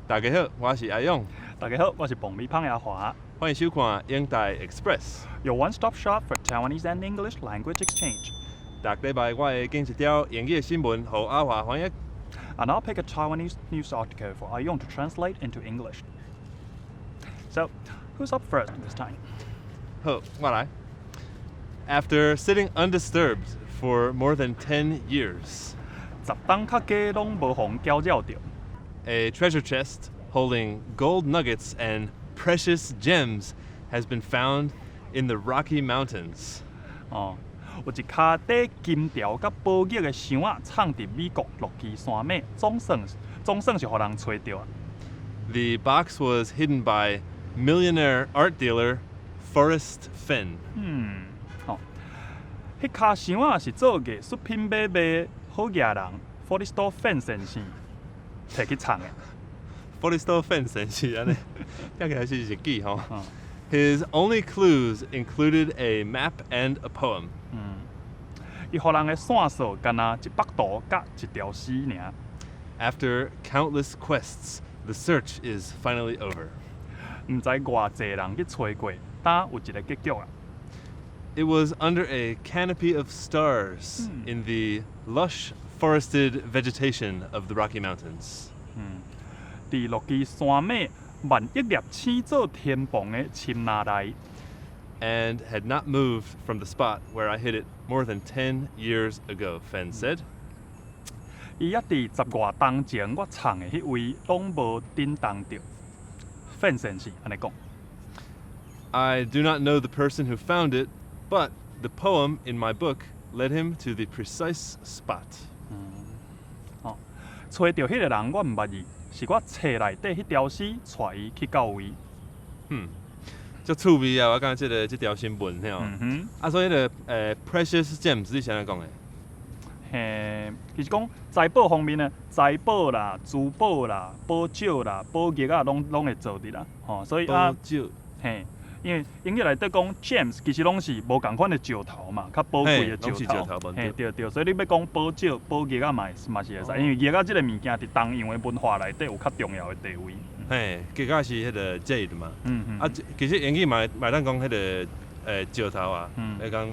大家好，我是阿勇。大家好，我是爆米芳的阿華。歡迎收看英台 Express。 Your one-stop shop for Taiwanese and English language exchange. 逐禮拜我會揀一條英語的新聞，予阿華翻譯。 And I'll pick a Taiwanese news article for Ayong to translate into English. So, who's up first this time? 好，我來。After sitting undisturbed for more than 10 years, 10冬較加攏無予人攪擾著。 a treasure chest holding gold nuggets and precious gems has been found in the Rocky Mountains. 哦，有一跤貯金條佮寶玉的箱仔，藏佇美國洛基山脈，總算是予人揣著啊！ The box was hidden by millionaire art dealer Forrest Fenn. 嗯，吼，彼跤箱仔是做藝術品買賣好額人福里斯多范先生提去藏的。 Forrest Fenn 先生按呢，聽起來是日語吼。嗯。 His only clues included a map and a poem. 嗯，伊予人的線索干焦一幅圖佮一條詩爾。 After countless quests, the search is finally over. 毋知偌濟人去揣過，今有一个結局啊！ It was under a canopy of stars in the lush forested vegetation of the Rocky Mountains. 嗯，佇洛基山脈萬億粒星做天棚的深林內。 And had not moved from the spot where I hid it more than 10 years ago, Fenn said. 伊猶佇10外冬前我藏的彼位攏無振動著。范先生按呢講。 I do not know the person who found it, but the poem in my book led him to the precise spot. 哦，揣著彼个人我毋捌伊，是我冊內底彼條詩帶伊去到位。嗯，足趣味啊！我感覺這條新聞吼。啊，所以彼个precious gems 你是按怎講的？嘿，其實講財寶方面呢，財寶啦、珠寶啦、寶石啦、寶玉啊，攏會做佇啦。吼，所以啊寶，石。嘿，因為英語內底講 gems 其實攏是無仝款的石頭嘛，較寶貴的嘿攏是石頭。石頭無嘿，對。對對，所以你欲講寶石、寶玉啊，嘛是會使，因為玉仔這个物件佇東洋的文化內底有較重要的地位。嘿，結果是彼个 jade 嘛。啊，其實英語嘛會當講彼个石頭啊，會講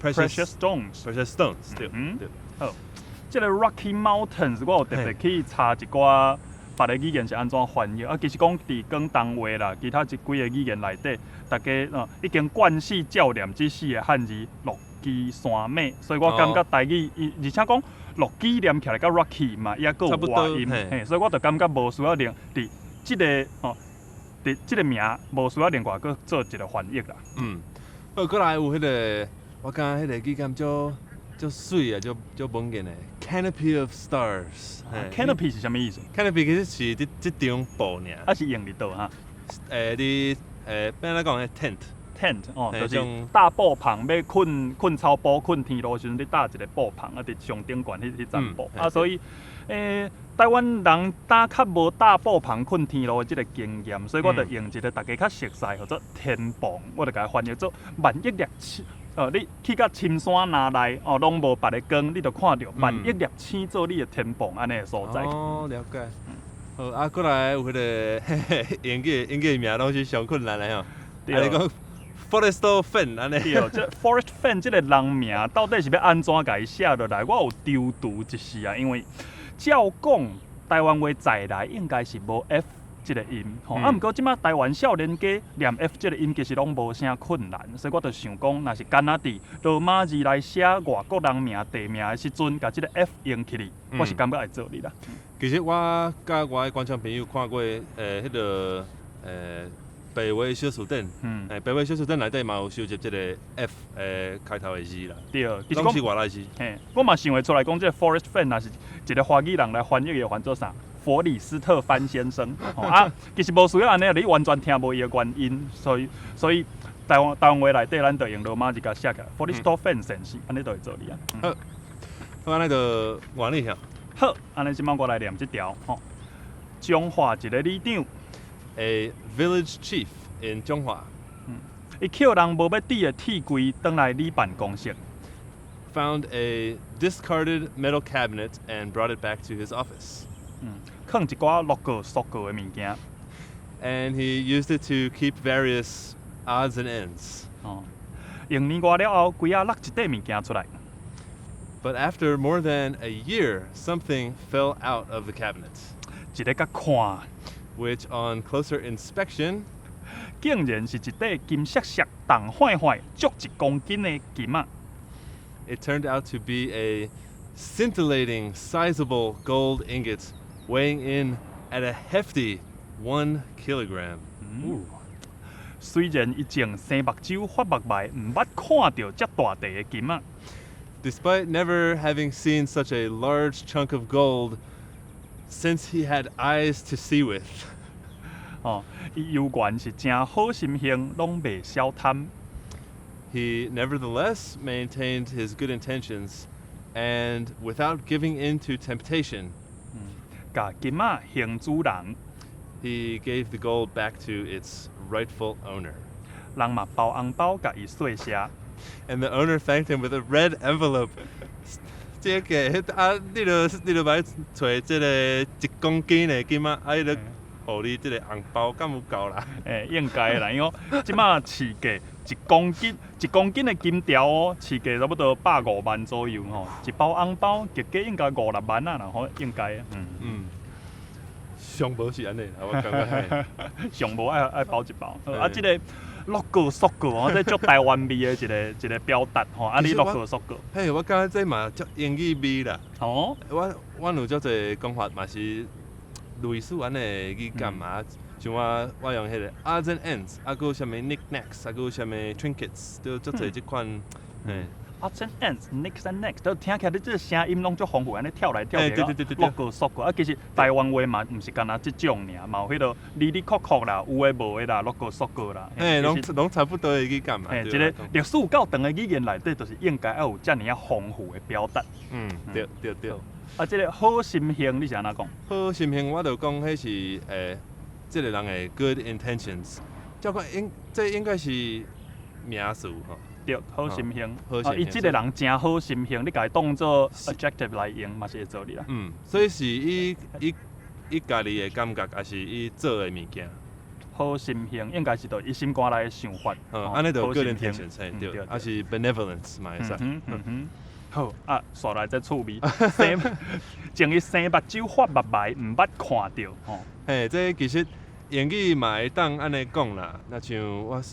precious precious stones。 precious stones 對。對。好，這个 Rocky Mountains 我有特別去查一寡別个語言是按怎翻譯啊。其實講佇廣東話啦，其他這幾个語言內底，大家已經慣勢照念這四个漢字洛基山脈，所以我感覺台語，伊而且講洛基念起來佮 Rocky 嘛，抑閣有倚音，嘿。嘿，所以我就感覺無需要另佇這个吼，佇這个名無需要另外閣做一个翻譯啦。嗯，好，過來有彼个，我感覺彼個語感足足媠啊，足足穩健的。Canopy of stars。 Canopy 是啥物意思？ Canopy 其實是這這張布爾。啊是用佇佗哈？你欲按怎講的 tent。 tent 哦，就是嘿種搭布棚，欲睏睏草埔、睏天露時陣，你搭一个布棚啊，佇上頂懸彼層布啊，所以台灣人早較無搭布棚睏天露的這个經驗，所以我就用一个大家較熟悉，叫做天棚，我就共伊翻譯做萬億粒星。你去到深山林內，哦，攏無別个光，你就看著萬億粒星做你的天棚按呢的所在。哦，了解。好，啊，過來有彼个英語名攏是上困難的吼。對。啊，你講 Forest Fenn 按呢？對，這 Forrest Fenn 這个人名到底是欲按怎共伊寫落來？我有躊躇一時啊，因為照講台灣話在來應該是無 F 這个音，吼，啊，毋過這馬台灣少年家念 F 這个音其實攏無啥困難，所以我就想講，若是干焦佇羅馬字來寫外國人名地名的時陣，共這个 F 用起去，我是感覺會做得啦。其實我佮我的觀眾朋友看過，彼个白話小辭典，白話小辭典內底嘛有收集這个 F 開頭的字啦。對，其實攏是外來字。嘿，我嘛想會出來講，這个 Forrest Fenn 若是一个華語人來翻譯，會翻做啥？弗里斯特范先生。吼啊，其實無需要按呢，你完全聽無伊的原音，所以台灣話內底，咱就用羅馬字共寫起來，弗里斯托范先生，按呢就會做哩啊。好，好，按呢就換你遐。好，按呢這擺我來念這條吼。彰化一个里長，A village chief in 彰化，伊抾人無欲佇的鐵櫃轉來里辦公室。 Found a discarded metal cabinet and brought it back to his office. 囥一寡碌過縮過的物件。 And he used it to keep various odds and ends. 哦，用年外了後，櫃仔落一塊物件出來。 But after more than a year, something fell out of the cabinet, 一个佮看， which on closer inspection 竟然是一塊金閃閃、重晃晃、足一公斤的金仔。 It turned out to be a scintillating, sizable gold ingot weighing in at a hefty 1 kilogram. 雖然伊前生目睭發目眉，毋捌看著遮大塊的金仔。 Despite never having seen such a large chunk of gold since he had eyes to see with, 哦，伊猶原是誠好心胸，攏袂小貪。 he nevertheless maintained his good intentions and, without giving in to temptation, 共金仔還主人。 he gave the gold back to its rightful owner. 人嘛包紅包共伊說謝。 And the owner thanked him with a red envelope. 這個啊，你就欲揣這个1公斤的金仔，啊，伊就予你這个紅包，敢有夠啦？欸，應該啦，因為這馬市價一公斤一公斤的金條哦，市價差不多150萬左右吼，一包紅包結果應該五六萬啊啦吼，應該，嗯。嗯，上無是按呢啦，我感覺嘿。上無愛愛包一包。啊，這个碌過縮過吼，這足台灣味的一个一個表達吼，啊，你碌過縮過。嘿，我感覺這嘛足英語味啦。我有足濟講法嘛是類似按呢語感嘛，像我用彼个 odds and ends，啊，閣有啥物 knick-knacks，啊，閣有啥物 trinkets，都足濟這款，嘿。 Odds and ends, knicks and knacks，都聽起來你這個聲音攏足豐富，按呢跳來跳去，碌過縮過。啊，其實台灣話嘛，毋是干焦這種爾，嘛有彼个哩哩扣扣啦，有的無的啦，碌過縮過啦。嘿，攏攏差不多的語感嘛。嘿，一个歷史有夠長的語言內底，就是應該愛有遮爾仔豐富的表達。嗯，對對對。啊，這个好心胸你是按怎講？好心胸，我就講彼是這个人的 good intentions，照講應這應該是名詞吼。對，好心胸。好心伊這个人誠好心胸，你共伊當做 adjective 來用，嘛是會做哩啦。嗯，所以是伊伊伊家己的感覺，抑是伊做的物件？好心胸應該是著伊心肝內的想法。嗯，按呢就 good intentions，對，抑是 benevolence 嘛會使。嗯哼。好，啊，煞來這趣味，生前伊生目睭發目眉，毋捌看著吼。嘿，這其實英語嘛會當按呢講啦。若像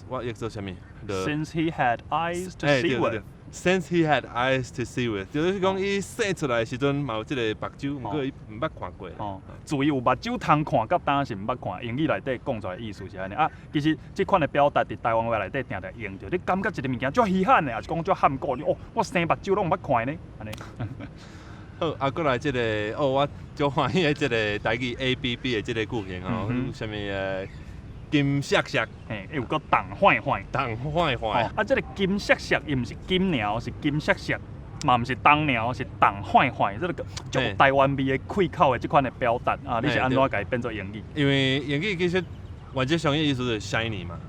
我譯做啥物？Since he had eyes to see with。 Since he had eyes to see with，就是講伊生出來的時陣嘛有這个目睭，毋過伊毋捌看過。哦，自伊有目睭通看，佮當時毋捌看。英語內底講出來意思是按呢啊。其實這款的表達佇台灣話內底定定用著。你感覺一个物件足稀罕的，抑是講足罕古，你哦，我生目睭攏毋捌看呢，按呢。好，啊，閣來這个哦，我足歡喜的這个台語 A B B 的這个句型吼，有啥物金閃閃，嘿，又閣重晃晃，重晃晃。啊，這个金閃閃，伊毋是金爾，是金閃閃，嘛毋是重爾，是重晃晃，這个足台灣味的開口的這款的表達啊，你是按怎共伊變做英語？因為英語其實原則上的意思就是 shiny 嘛，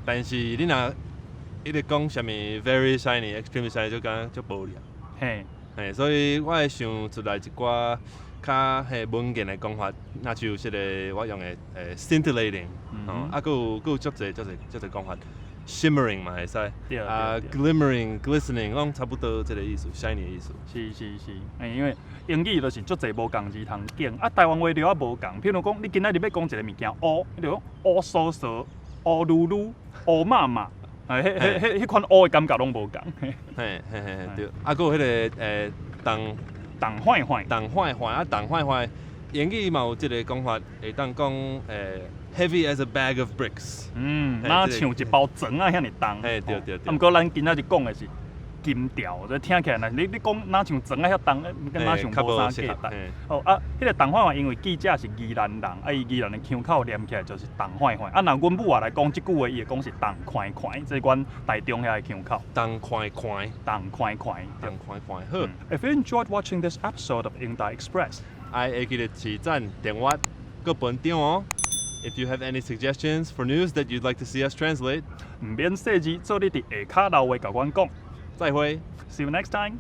但是你若一直講啥物 very shiny、extremely shiny 就感覺足無聊。嘿，所以我會想出來一寡較嘿文言的講法，若像這个我用的scintillating，哦，啊，閣有閣有足濟足濟足濟講法，shimmering 嘛會使，啊，glimmering、glistening 攏差不多這个意思，shiny 的意思。是是是，欸，因為英語就是足濟無仝字通揀，啊，台灣話著猶無仝。譬如講，你今仔日欲講一个物件烏，你就講烏酥酥、烏嚕嚕、烏麻麻，欸，彼彼彼彼款烏的感覺攏無仝。嘿嘿嘿，對，啊，閣有彼个重重晃晃，重晃晃啊，重晃晃，英語嘛有這个講法，會當講heavy as a bag of bricks。嗯，若像一包磚仔遐爾重。嘿，對對對。啊，毋過咱今仔日講的是金條，這聽起來，若你講若像磚仔遐重，敢若像無啥價值。哦啊，彼个重晃晃，因為記者是宜蘭人，啊，伊宜蘭的腔口念起來就是重晃晃。啊，若阮母仔來講這句話，伊會講是重寬寬，這是阮台中遐的腔口。重寬寬，重寬寬，重寬寬。好。 If you enjoyed watching this episode of 英台 Express，愛會記得賜讚、訂閱、閣分享哦。If you have any suggestions for news that you'd like to see us translate，毋免細膩，做你佇下跤留話共阮講。再會，See you next time。